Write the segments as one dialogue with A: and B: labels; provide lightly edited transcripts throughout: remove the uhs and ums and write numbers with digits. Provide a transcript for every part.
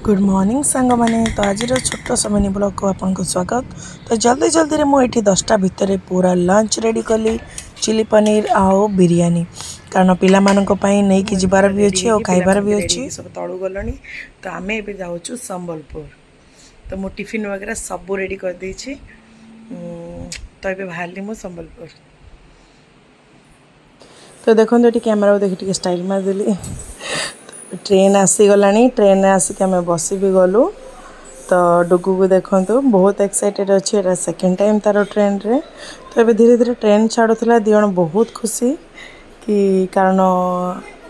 A: Good morning ସାଙ୍ଗମାନେ। ତ ଆଜିର ଛୋଟ ମିନି ବ୍ଲଗ୍କୁ ଆପଣଙ୍କୁ ସ୍ୱାଗତ। ତ ଜଲ୍ଦି ଜଲ୍ଦିରେ ମୁଁ ଏଠି 10ଟା ଭିତରେ ପୁରା ଲଞ୍ଚ ରେଡ଼ି କଲି, ଚିଲି ପନିର ଆଉ ବିରିୟାନୀ, କାରଣ ପିଲାମାନଙ୍କ ପାଇଁ ନେଇକି ଯିବାର ବି ଅଛି ଆଉ ଖାଇବାର ବି ଅଛି। ସବୁ ତଳୁ ଗଲଣି। ତ ଆମେ ଏବେ ଯାଉଛୁ ସମ୍ବଲପୁର। ତ ମୁଁ ଟିଫିନ୍ ବଗେରା ସବୁ ରେଡ଼ି କରିଦେଇଛି। ତ ଏବେ ବାହାରିଲି ମୁଁ ସମ୍ବଲପୁର। ତ ଦେଖନ୍ତୁ, ଏଠି କ୍ୟାମେରାକୁ ଦେଖି ଟିକେ ଷ୍ଟାଇଲ୍ ମାରିଦେଲି। ଟ୍ରେନ୍ ଆସିଗଲାଣି। ଟ୍ରେନ୍ରେ ଆସିକି ଆମେ ବସି ବି ଗଲୁ। ତ ଡୁଗୁକୁ ଦେଖନ୍ତୁ, ବହୁତ ଏକ୍ସାଇଟେଡ଼ ଅଛି। ଏଇଟା ସେକେଣ୍ଡ ଟାଇମ୍ ତା'ର ଟ୍ରେନ୍ରେ। ତ ଏବେ ଧୀରେ ଧୀରେ ଟ୍ରେନ୍ ଛାଡ଼ୁଥିଲା। ଦୁଇ ଜଣ ବହୁତ ଖୁସି କି, କାରଣ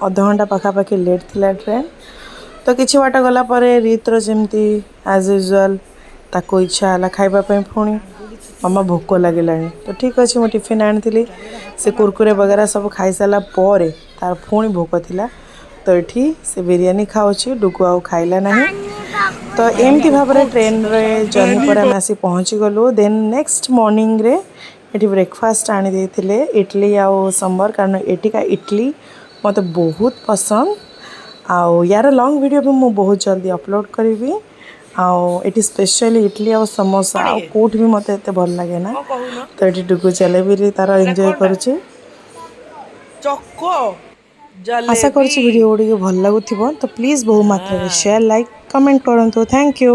A: ଅଧଘଣ୍ଟା ପାଖାପାଖି ଲେଟ୍ ଥିଲା ଟ୍ରେନ୍। ତ କିଛି ବାଟ ଗଲା ପରେ ରିତର ଯେମିତି ଆଜ୍ ୟୁଜୁଆଲ୍ ତାକୁ ଇଚ୍ଛା ହେଲା ଖାଇବା ପାଇଁ, ପୁଣି ମାମା ଭୋକ ଲାଗିଲାଣି। ତ ଠିକ୍ ଅଛି, ମୁଁ ଟିଫିନ୍ ଆଣିଥିଲି। ସେ କୁରକୁରେ ବଗେରା ସବୁ ଖାଇସାରିଲା ପରେ ତାର ପୁଣି ଭୋକ ଥିଲା। ତ ଏଠି ସେ ବିରିୟାନୀ ଖାଉଛି, ଡୁଗୁ ଆଉ ଖାଇଲା ନାହିଁ। ତ ଏମିତି ଭାବରେ ଟ୍ରେନ୍ରେ ଜର୍ଣ୍ଣି ପରେ ଆମେ ଆସି ପହଞ୍ଚିଗଲୁ। ଦେନ୍ ନେକ୍ସଟ ମର୍ଣ୍ଣିଂରେ ଏଠି ବ୍ରେକଫାଷ୍ଟ ଆଣି ଦେଇଥିଲେ, ଇଡ଼ଲି ଆଉ ସମ୍ବର, କାରଣ ଏଠିକା ଇଡ଼ଲି ମୋତେ ବହୁତ ପସନ୍ଦ। ଆଉ ୟାର ଲଙ୍ଗ୍ ଭିଡ଼ିଓ ବି ମୁଁ ବହୁତ ଜଲ୍ଦି ଅପଲୋଡ଼ କରିବି। ଆଉ ଏଠି ସ୍ପେଶିଆଲି ଇଡ଼ଲି ଆଉ ସମୋସା ଆଉ କେଉଁଠି ବି ମୋତେ ଏତେ ଭଲ ଲାଗେ ନା। ତ ଏଠି ଡୁଗୁ ଜଲେବିରେ ତାର ଏନ୍ଜୟ କରୁଛି।
B: ଚକୋ।
A: ଆଶା କରୁଛି ଭିଡ଼ିଓ ଗୁଡ଼ିକ ଭଲ ଲାଗୁଥିବ। ତ ପ୍ଲିଜ୍ ବହୁ ମାତ୍ରାରେ ସେୟାର, ଲାଇକ୍, କମେଣ୍ଟ କରନ୍ତୁ। Thank you.